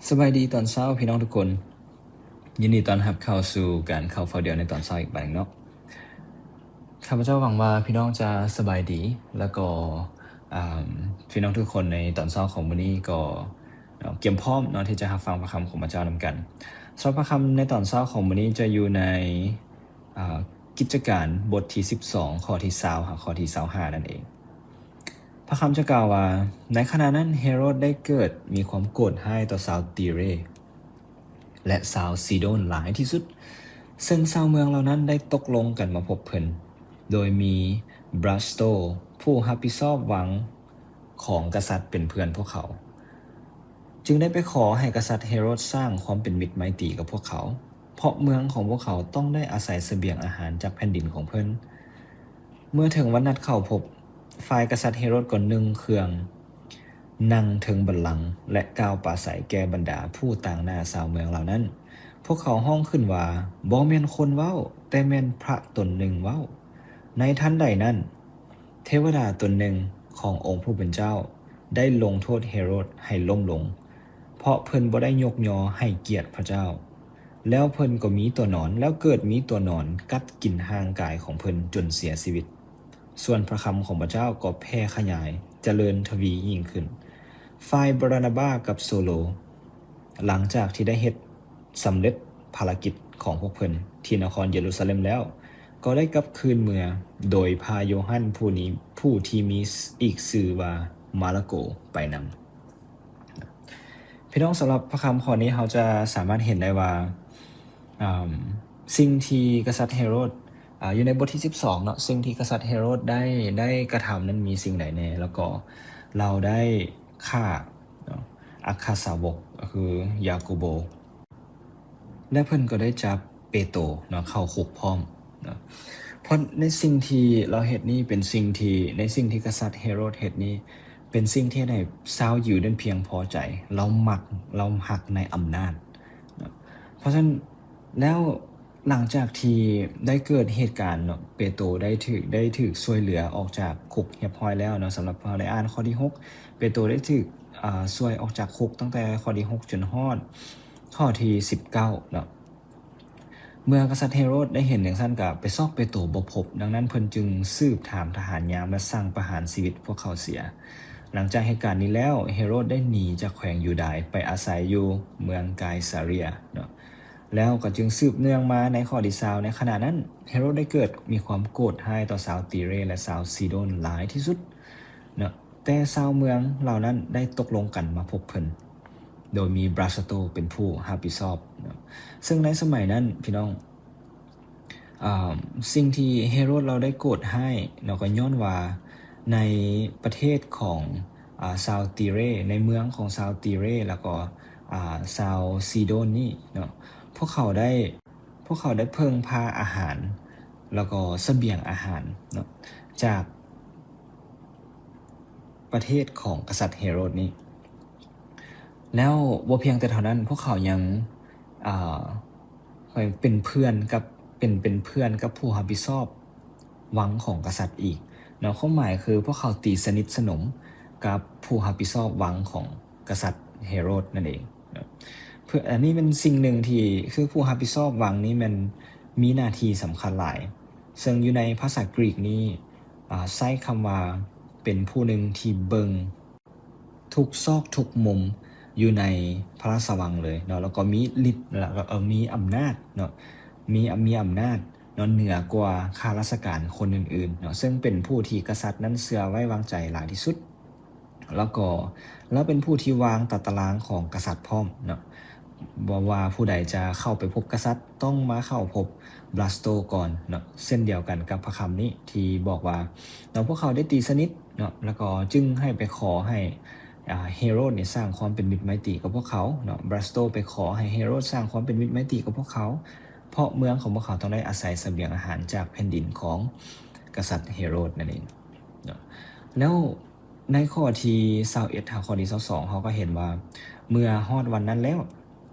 ສະບາຍດີຕອນເຊົ້າພີ່ນ້ອງທຸກຄົນ, ຍິນດີຕ້ອນຮັບເຂົ້າສູ່ການເຂົ້າເຝົ້າດ່ຽວໃນຕອນເຊົ້າອີກບາດໜຶ່ງເນາະ. ຂ້າພະເຈົ້າຫວັງວ່າພີ່ນ້ອງຈະສະບາຍດີ ແລ້ວກໍ ອາ ພີ່ນ້ອງທຸກຄົນໃນຕອນເຊົ້າຂອງມື້ນີ້ກໍ ເນາະ ກຽມພ້ອມເນາະທີ່ຈະຮັບຟັງພະຄຳຂອງພະເຈົ້ານຳກັນ. ສຳລັບພະຄຳໃນຕອນເຊົ້າຂອງມື້ນີ້ຈະຢູ່ໃນ ອາ ກິດຈະການບົດທີສິບສອງ ຂໍ້ທີຊາວຫາຂໍ້ທີຊາວຫ້ານັ້ນເອງ. ພະຄຳຈະກ່າວວ່າ, ໃນຂະນະນັ້ນເຮໂຣດໄດ້ເກີດມີຄວາມໂກດຮ້າຍຕໍ່ຊາວຕີເຣ ແລະ ຊາວຊີໂດນຫຼາຍທີ່ສຸດ, ເຊິ່ງຊາວເມືອງເຫຼົ່ານັ້ນໄດ້ຕົກລົງກັນມາພົບເພິ່ນ, ໂດຍມີບຣາສໂຕ ຜູ້ຮັບຜິດຊອບວັງຂອງກະສັດເປັນເພື່ອນພວກເຂົາ, ຈຶ່ງໄດ້ໄປຂໍໃຫ້ກະສັດເຮໂຣດສ້າງຄວາມເປັນມິດໄມຕີກັບພວກເຂົາ, ເພາະເມືອງຂອງພວກເຂົາຕ້ອງໄດ້ອາໄສສະບຽງອາຫານຈາກແຜ່ນດິນຂອງເພິ່ນ. ເມື່ອເຖິງວັນນັດເຂົ້າພົບ, ຝ່າຍກະສັດເຮໂຣດກໍນຸ່ງເຄື່ອງ ນັ່ງເທິງບັນລັງ ແລະ ກ່າວປາໄສແກ່ບັນດາຜູ້ຕາງໜ້າຊາວເມືອງເຫຼົ່ານັ້ນ. ພວກເຂົາຮ້ອງຂຶ້ນວ່າ, ບໍ່ແມ່ນຄົນເວົ້າ, ແຕ່ແມ່ນພະຕົນໜຶ່ງເວົ້າ. ໃນທັນໃດນັ້ນ, ເທວະດາຕົນໜຶ່ງຂອງອົງຜູ້ເປັນເຈົ້າໄດ້ລົງໂທດເຮໂຣດໃຫ້ລົ້ມລົງ, ເພາະເພິ່ນບໍ່ໄດ້ຍົກຍໍໃຫ້ກຽດພະເຈົ້າ. ແລ້ວເພິ່ນກໍມີຕົວໜອນ, ແລ້ວເກີດມີຕົວໜອນກັດກິນຮ່າງກາຍຂອງເພິ່ນຈົນເສຍຊີວິດ. ສ່ວນພະຄຳຂອງພະເຈົ້າກໍແຜ່ຂະຫຍາຍຈະເລີນທະວີຍິ່ງຂຶ້ນ. ຝ່າຍບາຣານາບາກັບໂຊໂລ, ຫຼັງຈາກທີ່ໄດ້ເຮັດສຳເລັດພາລະກິດຂອງພວກເພິ່ນທີ່ນະຄອນເຢຣູຊາເລັມແລ້ວ, ກໍໄດ້ກັບຄືນເມືອໂດຍພາໂຢຮັນຜູ້ນີ້, ຜູ້ທີ່ມີອີກຊື່ວ່າມາລະໂກ ໄປນຳ. ພີ່ນ້ອງ, ສຳລັບພະຄຳຂໍ້ນີ້ ເຮົາຈະສາມາດເຫັນໄດ້ວ່າ ອາ ສິ່ງທີ່ກະສັດເຮໂຣດ ອາ ຢູ່ໃນບົດທີສິບສອງເນາະ, ສິ່ງທີ່ກະສັດເຮໂຣດໄດ້ ໄດ້ກະທຳນັ້ນມີສິ່ງໃດແດ່, ແລ້ວກໍລາວໄດ້ຂ້າເນາະ ອັກຄະສາວົກ ກໍຄືຢາໂກໂບ ແລະ ເພິ່ນກໍໄດ້ຈັບເປໂຕເນາະ ເຂົ້າຄຸກພ້ອມເນາະ. ເພາະໃນສິ່ງທີ່ລາວເຮັດນີ້ເປັນສິ່ງທີ່ ໃນສິ່ງທີ່ກະສັດເຮໂຣດເຮັດນີ້ ເປັນສິ່ງທີ່ເຮັດໃຫ້ຊາວຢິວນັ້ນພຽງພໍໃຈ. ລາວມັກ, ລາວຮັກໃນອຳນາດເນາະ. ເພາະສະນັ້ນແລ້ວ ຫຼັງຈາກທີ່ໄດ້ເກີດເຫດການເນາະ, ເປໂຕໄດ້ຖືກ, ໄດ້ຖືກຊ່ວຍເຫຼືອອອກຈາກຄຸກຮຽບຮ້ອຍແລ້ວເນາະ. ສຳລັບເຮົາໄດ້ອ່ານຂໍ້ທີຫົກ, ເປໂຕໄດ້ຖືກ, ອາ, ຊ່ວຍອອກຈາກຄຸກຕັ້ງແຕ່ຂໍ້ທີຫົກຈົນຮອດຂໍ້ທີສິບເກົ້າເນາະ. ເມື່ອກະສັດເຮໂຣດໄດ້ເຫັນຈັ່ງຊັ້ນ ກໍໄປຊອກເປໂຕບໍ່ພົບ, ດັ່ງນັ້ນເພິ່ນຈຶ່ງສືບຖາມທະຫານຍາມ ແລະ ສັ່ງປະຫານຊີວິດພວກເຂົາເສຍ. ຫຼັງຈາກເຫດການນີ້ແລ້ວ, ເຮໂຣດໄດ້ໜີຈາກແຂວງຢູດາຍ ໄປອາໄສຢູ່ເມືອງໄກສາເຣຍເນາະ. ແລ້ວກໍຈຶ່ງສືບເນື່ອງມາໃນຂໍ້ທີຊາວ, ໃນຂະນະນັ້ນ ເຮໂຣດໄດ້ເກີດມີຄວາມໂກດຮ້າຍຕໍ່ຊາວຕີເຣ ແລະ ຊາວຊີໂດນຫຼາຍທີ່ສຸດເນາະ, ແຕ່ຊາວເມືອງເຫຼົ່ານັ້ນໄດ້ຕົກລົງກັນມາພົບເພິ່ນ, ໂດຍມີບຣາສໂຕເປັນຜູ້ຮັບຜິດຊອບເນາະ. ເຊິ່ງໃນສະໄໝນັ້ນ ພີ່ນ້ອງ, ອາ, ສິ່ງທີ່ເຮໂຣດລາວໄດ້ໂກດຮ້າຍເນາະ ກໍຍ້ອນວ່າໃນປະເທດຂອງ, ອາ, ຊາວຕີເຣ, ໃນເມືອງຂອງຊາວຕີເຣ ແລ້ວກໍ, ອາ, ຊາວຊີໂດນນີ້ເນາະ, ພວກເຂົາໄດ້, ພວກເຂົາໄດ້ເພິ່ງພາອາຫານ ແລ້ວກໍສະບຽງອາຫານເນາະ ຈາກປະເທດຂອງກະສັດເຮໂຣດນີ້. ແລ້ວບໍ່ພຽງແຕ່ເທົ່ານັ້ນ, ພວກເຂົາຍັງ, ອາ, ເປັນເພື່ອນກັບ, ເປັນ, ເປັນເພື່ອນກັບຜູ້ຮັບຜິດຊອບວັງຂອງກະສັດອີກເນາະ. ຄວາມໝາຍຄືພວກເຂົາຕີສະໜິດສະໜົມກັບຜູ້ຮັບຜິດຊອບວັງຂອງກະສັດເຮໂຣດນັ້ນເອງເນາະ. ເພື່ອ, ອັນນີ້ເປັນສິ່ງໜຶ່ງທີ່, ຄືຜູ້ຮັບຜິດຊອບວັງນີ້ແມ່ນມີໜ້າທີ່ສຳຄັນຫຼາຍ, ເຊິ່ງຢູ່ໃນພາສາກຣີກນີ້, ອາ, ໃຊ້ຄຳວ່າເປັນຜູ້ໜຶ່ງທີ່ເບິ່ງ ທຸກຊອກທຸກມຸມຢູ່ໃນພະລາຊະວັງເລີຍເນາະ, ແລ້ວກໍມີລິດ ແລ້ວກໍ ເອີ ມີອຳນາດເນາະ, ມີ, ມີອຳນາດເນາະ ເໜືອກວ່າຂ້າລາຊະການຄົນອື່ນໆເນາະ, ເຊິ່ງເປັນຜູ້ທີ່ກະສັດນັ້ນເຊື່ອໄວ້ວາງໃຈຫຼາຍທີ່ສຸດ. ແລ້ວກໍລາວເປັນຜູ້ທີ່ວາງຕາຕະລາງຂອງກະສັດພ້ອມເນາະ, ບໍ່ວ່າຜູ້ໃດຈະເຂົ້າໄປພົບກະສັດ ຕ້ອງມາເຂົ້າພົບບຣາສໂຕກ່ອນເນາະ, ເຊັ່ນດຽວກັນກັບພະຄຳນີ້ທີ່ບອກວ່າເນາະ, ພວກເຂົາໄດ້ຕີສະໜິດ ເນາະ, ແລ້ວກໍຈຶ່ງໃຫ້ໄປຂໍໃຫ້, ອາ, ເຮໂຣດນີ້ສ້າງຄວາມເປັນມິດໄມຕີກັບພວກເຂົາເນາະ. ບຣາສໂຕໄປຂໍໃຫ້ເຮໂຣດສ້າງຄວາມເປັນມິດໄມຕີກັບພວກເຂົາ, ເພາະເມືອງຂອງພວກເຂົາຕ້ອງໄດ້ອາໄສສະບຽງອາຫານຈາກແຜ່ນດິນຂອງກະສັດເຮໂຣດນັ້ນເອງເນາະ. ແລ້ວໃນຂໍ້ທີຊາວເອັດຫາຂໍ້ທີຊາວສອງ ເຮົາກໍເຫັນວ່າ ເມື່ອຮອດວັນນັ້ນແລ້ວ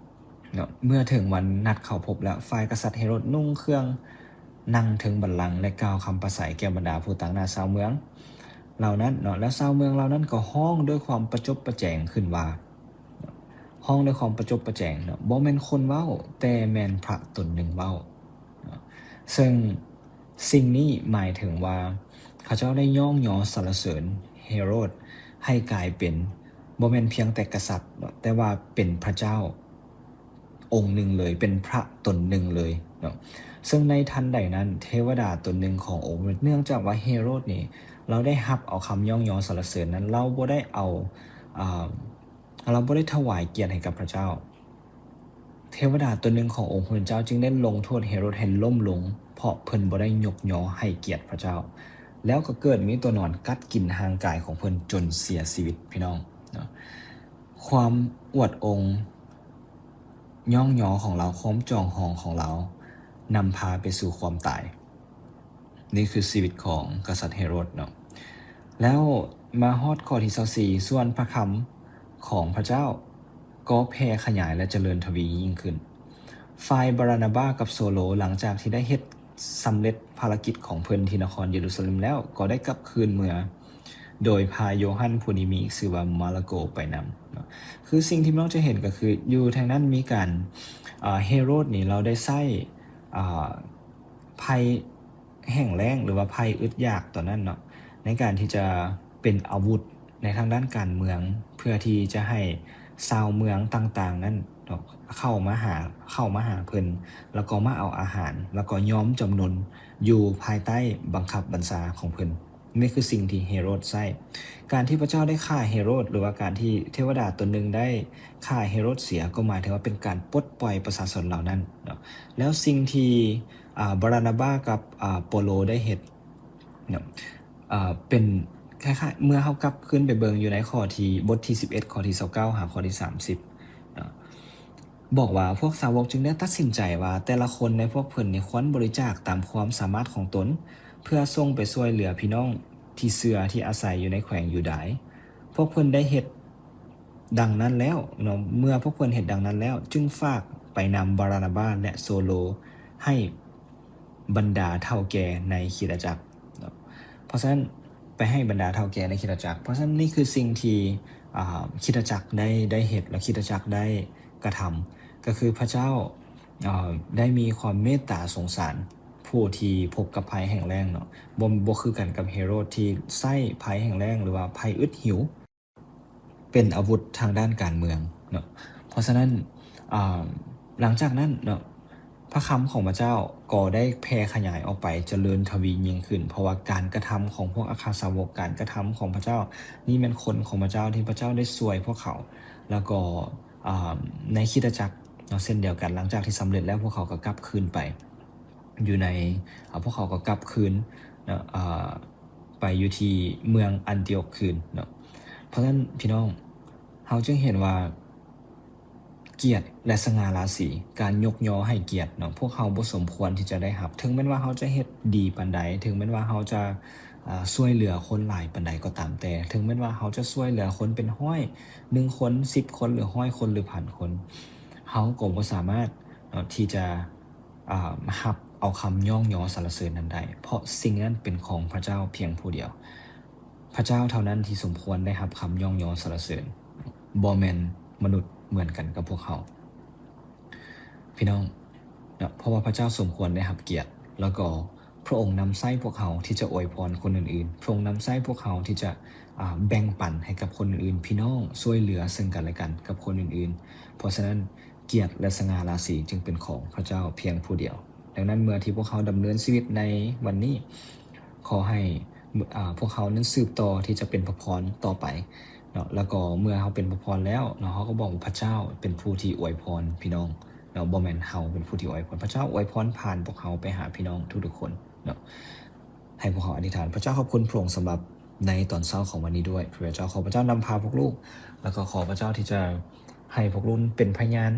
ເນາະ, ເມື່ອເຖິງວັນນັດເຂົ້າພົບແລ້ວ, ຝ່າຍກະສັດເຮໂຣດນຸ່ງເຄື່ອງ ນັ່ງເທິງບັນລັງ ແລະ ກ່າວຄຳປາໄສແກ່ບັນດາຜູ້ຕາງໜ້າຊາວເມືອງເຫຼົ່ານັ້ນເນາະ, ແລ້ວຊາວເມືອງເຫຼົ່ານັ້ນກໍຮ້ອງດ້ວຍຄວາມປະຈົບປະແຈງຂຶ້ນວ່າ ຮ້ອງດ້ວຍຄວາມປະຈົບປະແຈງເນາະ, ບໍ່ແມ່ນຄົນເວົ້າ, ແຕ່ແມ່ນພະຕົນໜຶ່ງເວົ້າເນາະ. ເຊິ່ງສິ່ງນີ້ໝາຍເຖິງວ່າ ເຂົາເຈົ້າໄດ້ຍ້ອງຍໍສັນລະເສີນເຮໂຣດໃຫ້ກາຍເປັນ ບໍ່ແມ່ນພຽງແຕ່ກະສັດເນາະ, ແຕ່ວ່າເປັນພະເຈົ້າອົງໜຶ່ງເລີຍ, ເປັນພະຕົນໜຶ່ງເລີຍເນາະ. ເຊິ່ງໃນທັນໃດນັ້ນ ເທວະດາຕົນໜຶ່ງຂອງອົງ ເນື່ອງຈາກວ່າເຮໂຣດນີ້ ລາວໄດ້ຮັບເອົາຄຳຍ້ອງຍໍສັນລະເສີນນັ້ນ, ລາວບໍ່ໄດ້ເອົາ ອາ ລາວບໍ່ໄດ້ຖວາຍກຽດໃຫ້ກັບພະເຈົ້າ. ເທວະດາຕົວໜຶ່ງຂອງອົງພະຜູ້ເປັນເຈົ້າຈຶ່ງໄດ້ລົງໂທດເຮໂຣດໃຫ້ລົ້ມລົງ, ເພາະເພິ່ນບໍ່ໄດ້ຍົກຍໍໃຫ້ກຽດພະເຈົ້າ. ແລ້ວກໍເກີດມີຕົວໜອນກັດກິນຮ່າງກາຍຂອງເພິ່ນຈົນເສຍຊີວິດ, ພີ່ນ້ອງເນາະ. ຄວາມອວດອົງຍ້ອງຍໍຂອງລາວ, ຄວາມຈອງຫອງຂອງລາວ ນຳພາໄປສູ່ຄວາມຕາຍ. ນີ້ຄືຊີວິດຂອງກະສັດເຮໂຣດເນາະ. ແລ້ວມາຮອດຂໍ້ທີຊາວສີ່ ສ່ວນພະຄຳຂອງພະເຈົ້າກໍແຜ່ຂະຫຍາຍ ແລະ ຈະເລີນທະວີຍິ່ງຂຶ້ນ. ຝ່າຍບາຣານາບາກັບໂຊໂລ ຫຼັງຈາກທີ່ໄດ້ເຮັດສຳເລັດພາລະກິດຂອງເພິ່ນທີ່ນະຄອນເຢຣູຊາເລັມແລ້ວ, ກໍໄດ້ກັບຄືນເມືອໂດຍພາໂຢຮັນຜູ້ທີ່ມີຊື່ວ່າມາລະໂກໄປນຳເນາະ. ຄືສິ່ງທີ່ພວກເຮົາຈະເຫັນກໍຄື ຢູ່ທາງນັ້ນມີການ ອາ ເຮໂຣດນີ້ລາວໄດ້ໃຊ້ ອາ ໄພແຫ້ງແລ້ງ ຫຼືວ່າໄພອຶດຢາກຕອນນັ້ນເນາະ ໃນການທີ່ຈະເປັນອາວຸດໃນທາງດ້ານການເມືອງ ເພື່ອທີ່ຈະໃຫ້ຊາວເມືອງຕ່າງໆນັ້ນເນາະ ເຂົ້າມາຫາ ເຂົ້າມາຫາເພິ່ນ ແລ້ວກໍມາເອົາອາຫານ ແລ້ວກໍຍອມຈຳນົນຢູ່ພາຍໃຕ້ບັງຄັບບັນຊາຂອງເພິ່ນ. ນີ້ຄືສິ່ງທີ່ເຮໂຣດໃຊ້. ການທີ່ພະເຈົ້າໄດ້ຂ້າເຮໂຣດ ຫຼືວ່າການທີ່ເທວະດາຕົນໜຶ່ງໄດ້ຂ້າເຮໂຣດເສຍ ກໍໝາຍເຖິງວ່າເປັນການປົດປ່ອຍປະຊາຊົນເຫຼົ່ານັ້ນເນາະ. ແລ້ວສິ່ງທີ່ ອາ ບາຣານາບາກັບ ອາ ໂປໂລໄດ້ເຮັດເນາະ ອາ ເປັນຄ້າຍໆ ເມື່ອເຮົາກັບຄືນໄປເບິ່ງຢູ່ໃນຂໍ້ທີ່ ບົດທີສິບເອັດ ຂໍ້ທີຊາວເກົ້າ ຫາຂໍ້ທີສາມສິບເນາະ ບອກວ່າ ພວກສາວົກຈຶ່ງໄດ້ຕັດສິນໃຈວ່າ ແຕ່ລະຄົນໃນພວກເພິ່ນນີ້ຄວນບໍລິຈາກຕາມຄວາມສາມາດຂອງຕົນ ເພື່ອສົ່ງໄປຊ່ວຍເຫຼືອພີ່ນ້ອງທີ່ເຊື່ອທີ່ອາໄສຢູ່ໃນແຂວງຢູດາຍ. ພວກເພິ່ນໄດ້ເຮັດ ດັ່ງນັ້ນແລ້ວເນາະ ເມື່ອພວກເພິ່ນເຮັດດັ່ງນັ້ນແລ້ວ ຈຶ່ງຝາກໄປນຳບາຣານາບາ ແລະ ໂຊໂລ ໃຫ້ບັນດາເຖົ້າແກ່ໃນຄຣິສຕະຈັກເນາະ. ເພາະສະນັ້ນ ໄປໃຫ້ບັນດາເຖົ້າແກ່ໃນຄຣິສຕະຈັກ. ເພາະສະນັ້ນ ນີ້ຄືສິ່ງທີ່ ອາ ຄຣິສຕະຈັກໄດ້ ໄດ້ເຮັດ ແລະ ຄຣິສຕະຈັກໄດ້ກະທຳ ກໍຄືພະເຈົ້າ ອາ ໄດ້ມີຄວາມເມດຕາສົງສານຜູ້ທີ່ພົບກັບໄພແຫ້ງແລ້ງເນາະ. ບໍ່ ບໍ່ຄືກັນກັບເຮໂຣດທີ່ໃຊ້ໄພແຫ້ງແລ້ງ ຫຼືວ່າໄພອຶດຫິວ ເປັນອາວຸດທາງດ້ານການເມືອງເນາະ. ເພາະສະນັ້ນ ອາ ຫຼັງຈາກນັ້ນເນາະ ພະຄຳຂອງພະເຈົ້າກໍໄດ້ແຜ່ຂະຫຍາຍອອກໄປ ຈະເລີນທະວີຍິ່ງຂຶ້ນ ເພາະວ່າການກະທຳຂອງພວກອັກຄະສາວົກ, ການກະທຳຂອງພະເຈົ້າ ນີ້ແມ່ນຄົນຂອງພະເຈົ້າທີ່ພະເຈົ້າໄດ້ຊ່ວຍພວກເຂົາ. ແລ້ວກໍ ອາ ໃນຄຣິສຕະຈັກເນາະ ເຊັ່ນດຽວກັນ, ຫຼັງຈາກທີ່ສຳເລັດແລ້ວ ພວກເຂົາກໍກັບຄືນໄປ ຢູ່ໃນ ອາ ພວກເຂົາກໍກັບຄືນເນາະ ອາ ໄປຢູ່ທີ່ເມືອງອັນຕິອົກຄືນເນາະ. ເພາະສະນັ້ນ ພີ່ນ້ອງ ເຮົາຈຶ່ງເຫັນວ່າກຽດ ແລະ ສະຫງ່າລາສີ, ການຍົກຍໍໃຫ້ກຽດເນາະ ພວກເຮົາບໍ່ສົມຄວນທີ່ຈະໄດ້ຮັບ. ເຖິງແມ່ນວ່າເຮົາຈະເຮັດດີປານໃດ, ເຖິງແມ່ນວ່າເຮົາຈະ ອາ ຊ່ວຍເຫຼືອຄົນຫຼາຍປານໃດກໍຕາມແຕ່, ເຖິງແມ່ນວ່າເຮົາຈະຊ່ວຍເຫຼືອຄົນເປັນຮ້ອຍ, ໜຶ່ງຄົນ, ສິບຄົນ ຫຼື ຮ້ອຍຄົນ ຫຼື ພັນຄົນ, ເຮົາກໍບໍ່ສາມາດເນາະ ທີ່ຈະ ອາ ຮັບເອົາຄຳຍ້ອງຍໍສັນລະເສີນນັ້ນໄດ້, ເພາະສິ່ງນັ້ນເປັນຂອງພະເຈົ້າພຽງຜູ້ດຽວ. ພະເຈົ້າເທົ່ານັ້ນທີ່ສົມຄວນໄດ້ຮັບຄຳຍ້ອງຍໍສັນລະເສີນ, ບໍ່ແມ່ນມະນຸດເໝືອນກັນກັບພວກເຮົາ. ພີ່ນ້ອງເນາະ, ເພາະວ່າພະເຈົ້າສົມຄວນໄດ້ຮັບກຽດ, ແລ້ວກໍພະອົງນຳໃຊ້ພວກເຮົາທີ່ຈະອວຍພອນຄົນອື່ນໆ. ພະອົງນຳໃຊ້ພວກເຮົາທີ່ຈະ ອາ ແບ່ງປັນໃຫ້ກັບຄົນອື່ນໆ, ພີ່ນ້ອງຊ່ວຍເຫຼືອເຊິ່ງກັນແລະກັນກັບຄົນອື່ນໆ. ເພາະສະນັ້ນ ກຽດ ແລະ ສະຫງ່າລາສີຈຶ່ງເປັນຂອງພະເຈົ້າພຽງຜູ້ດຽວ. ດັ່ງນັ້ນ ເມື່ອທີ່ພວກເຮົາດຳເນີນຊີວິດໃນວັນນີ້, ຂໍໃຫ້ ອາ ພວກເຮົານັ້ນສືບຕໍ່ທີ່ຈະເປັນພະພອນຕໍ່ໄປເນາະ. ແລ້ວກໍເມື່ອເຮົາເປັນພະພອນແລ້ວເນາະ, ເຮົາກໍບອກວ່າພະເຈົ້າເປັນຜູ້ທີ່ອວຍພອນພີ່ນ້ອງເນາະ, ບໍ່ແມ່ນເຮົາເປັນຜູ້ທີ່ອວຍພອນ. ພະເຈົ້າອວຍພອນຜ່ານພວກເຮົາໄປຫາພີ່ນ້ອງທຸກໆຄົນເນາະ. ໃຫ້ພວກເຮົາອະທິຖານ. ພະເຈົ້າ ຂອບຄຸນພະອົງສຳລັບໃນຕອນເຊົ້າຂອງວັນນີ້ດ້ວຍ. ພະເຈົ້າ ຂໍພະເຈົ້ານຳພາພວກລູກ, ແລ້ວກໍຂໍພະເຈົ້າທີ່ຈະໃຫ້ພວກລູກເປັນພະຍານ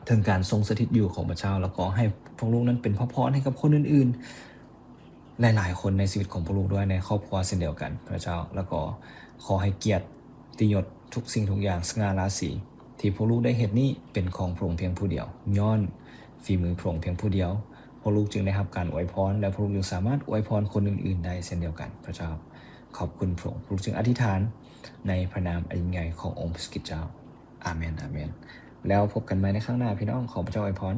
ເຖິງການຊົງສະຖິດຢູ່ຂອງພະເຈົ້າ, ແລ້ວກໍໃຫ້ພວກລູກນັ້ນເປັນພະພອນໃຫ້ກັບຄົນອື່ນໆ ຫຼາຍໆຄົນໃນຊີວິດຂອງພວກລູກດ້ວຍ, ໃນຄອບຄົວເຊັ່ນດຽວກັນ ພະເຈົ້າ. ແລ້ວກໍຂໍໃຫ້ກຽດ ຕິຍົດ ທຸກສິ່ງທຸກຢ່າງ, ສະຫງ່າລາສີທີ່ພວກລູກໄດ້ເຮັດນີ້ເປັນຂອງພະອົງພຽງຜູ້ດຽວ, ຍ້ອນຝີມືພະອົງພຽງຜູ້ດຽວ. ພວກລູກຈຶ່ງໄດ້ຮັບການອວຍພອນ ແລະ ພວກລູກຈຶ່ງສາມາດອວຍພອນຄົນອື່ນໆໄດ້ເຊັ່ນດຽວກັນ ພະເຈົ້າ. ຂອບຄຸນພະອົງ. ພວກລູກຈຶ່ງອະທິຖານໃນພະນາມອັນຍິ່ງໃຫຍ່ຂອງອົງພະຄຣິສຕະເຈົ້າ. ອາເມນ ອາເມນ. ແລ້ວພົບກັນໃໝ່ໃນຄັ້ງໜ້າ ພີ່ນ້ອງ. ຂໍພະເຈົ້າອວຍພອນ.